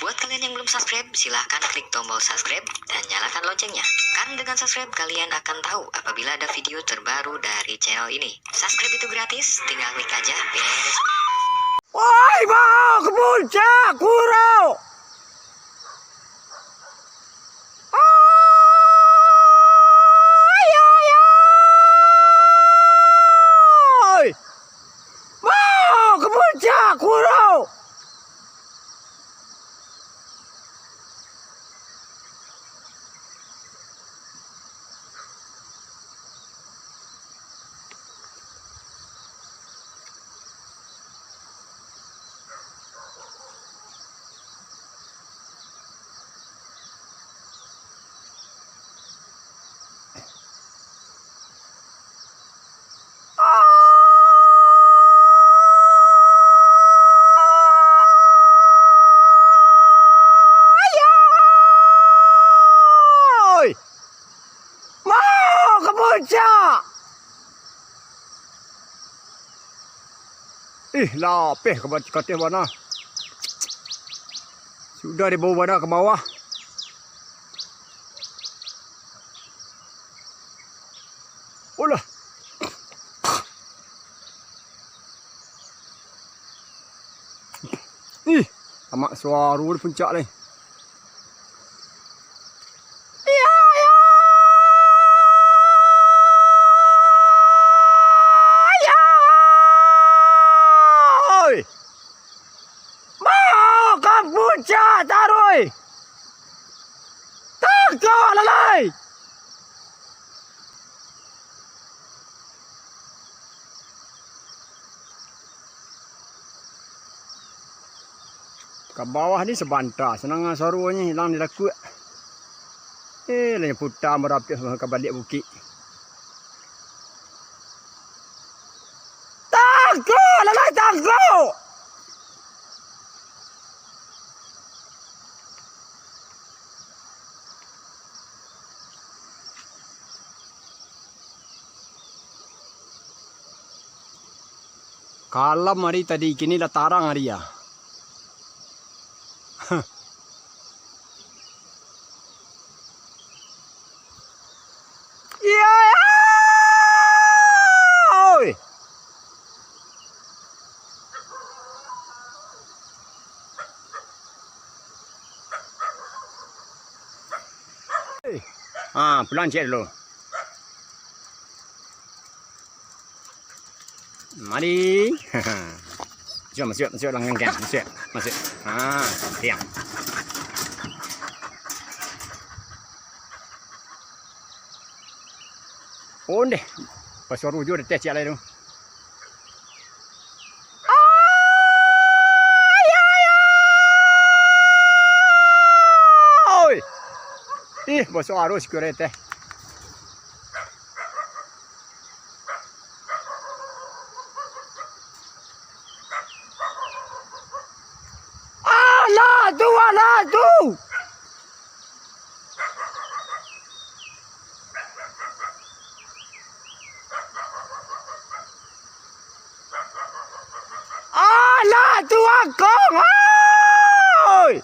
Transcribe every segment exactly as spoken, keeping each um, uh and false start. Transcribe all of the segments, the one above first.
Buat kalian yang belum subscribe, silahkan klik tombol subscribe dan nyalakan loncengnya. Kan dengan subscribe, kalian akan tahu apabila ada video terbaru dari channel ini. Subscribe itu gratis, tinggal klik aja, beres. Woi, mau ke puncak, Kuro! Oi, oi, oi! Mau ke puncak, Kuro! Ayoi! Mau ka puncak! Ih, lapeh ka bat-, kateh bana. Sudah dibawa bana ka bawah. Ulah. Ih, amak suaro di puncak lai. Iyo, iyo. Iyo. Oi. Mau ka puncak taruih. Tangkok lalai. Ka bawah ni sabanta, sanang suaronyo ilang di lakuak. Eh, lah puta marapiak ka baliak bukik. Tangkok, lalai tangkok! Kalam ari tadi, kini lah tarang ari, ya. Iya, iya. Oi. Ah, pulang ciek dulu. Mari. Masuak, masuak, masuak dalam ganggang. Masuak, masuak. Ha, diam. Ondeh. Pasuruah jo di ateh ciek lai tu. Ai, ai, ai. Ih, basuaroh sikua di ateh. Alah tu, alah tu. Alah tu akong, oi!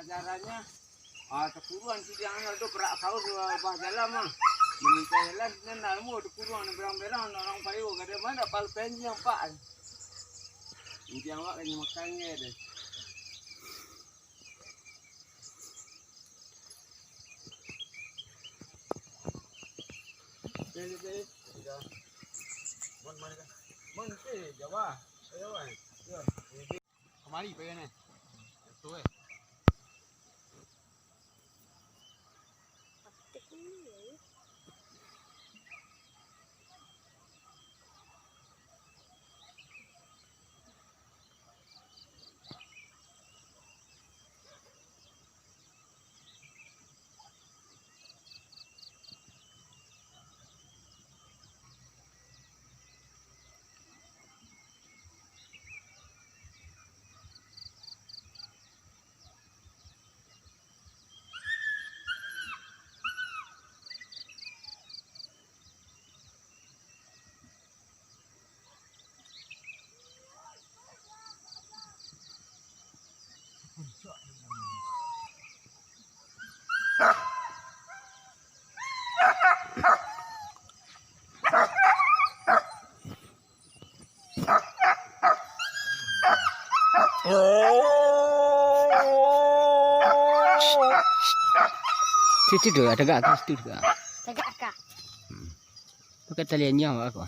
Kajarannya, ah, takuruang sidiang tu perak saur, bah jalan mah. Maminta jalan, nan namo takuruang, nan berang-berang, orang payo, kada mana pal penjing, Pak. Inti awak kan makan je deh. Oke, oke, oke. Mon, mari kan. Mon, oke, Jawa. Ayo, Wan. Yo. Kamari, payo ni. Tu, eh. Situ tu, tegak ka situ tegak. Tegak ka. Hmm. Pakai tali anjiang awak ko.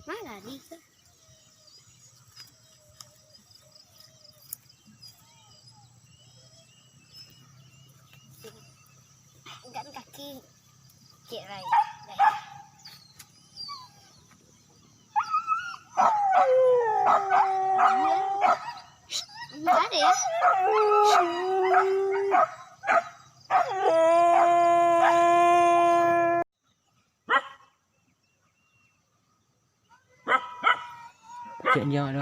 Mana ni? Enggak ni kaki. Cik Rai. Enggak ada ya? Cek nyo tu.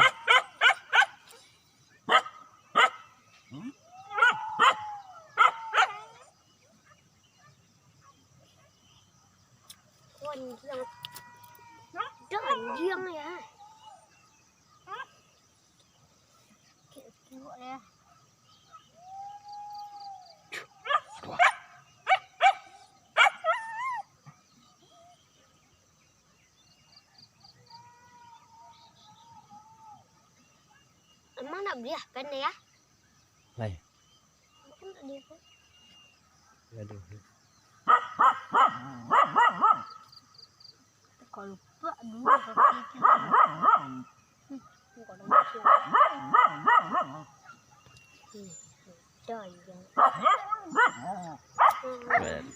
Randiang. Randiang ya. Kek-kek ya. Emang nak beli apa ni ya? Lai. Emang nak beli apa? Aduh. Kok lupa dulu kaki itu. Hmm, kok ada manusia. Hmm, dah, iya. Hmm.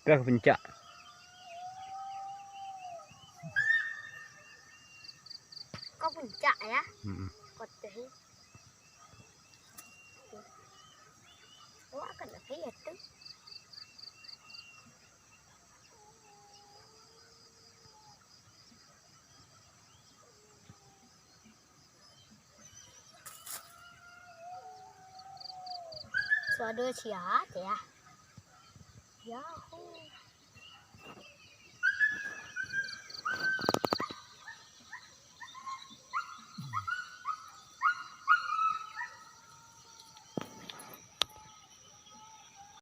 Ka puncak. Ka puncak, ya? Mm-mm. Koteh. Awak ka napa ya tu? Suado sia, ya.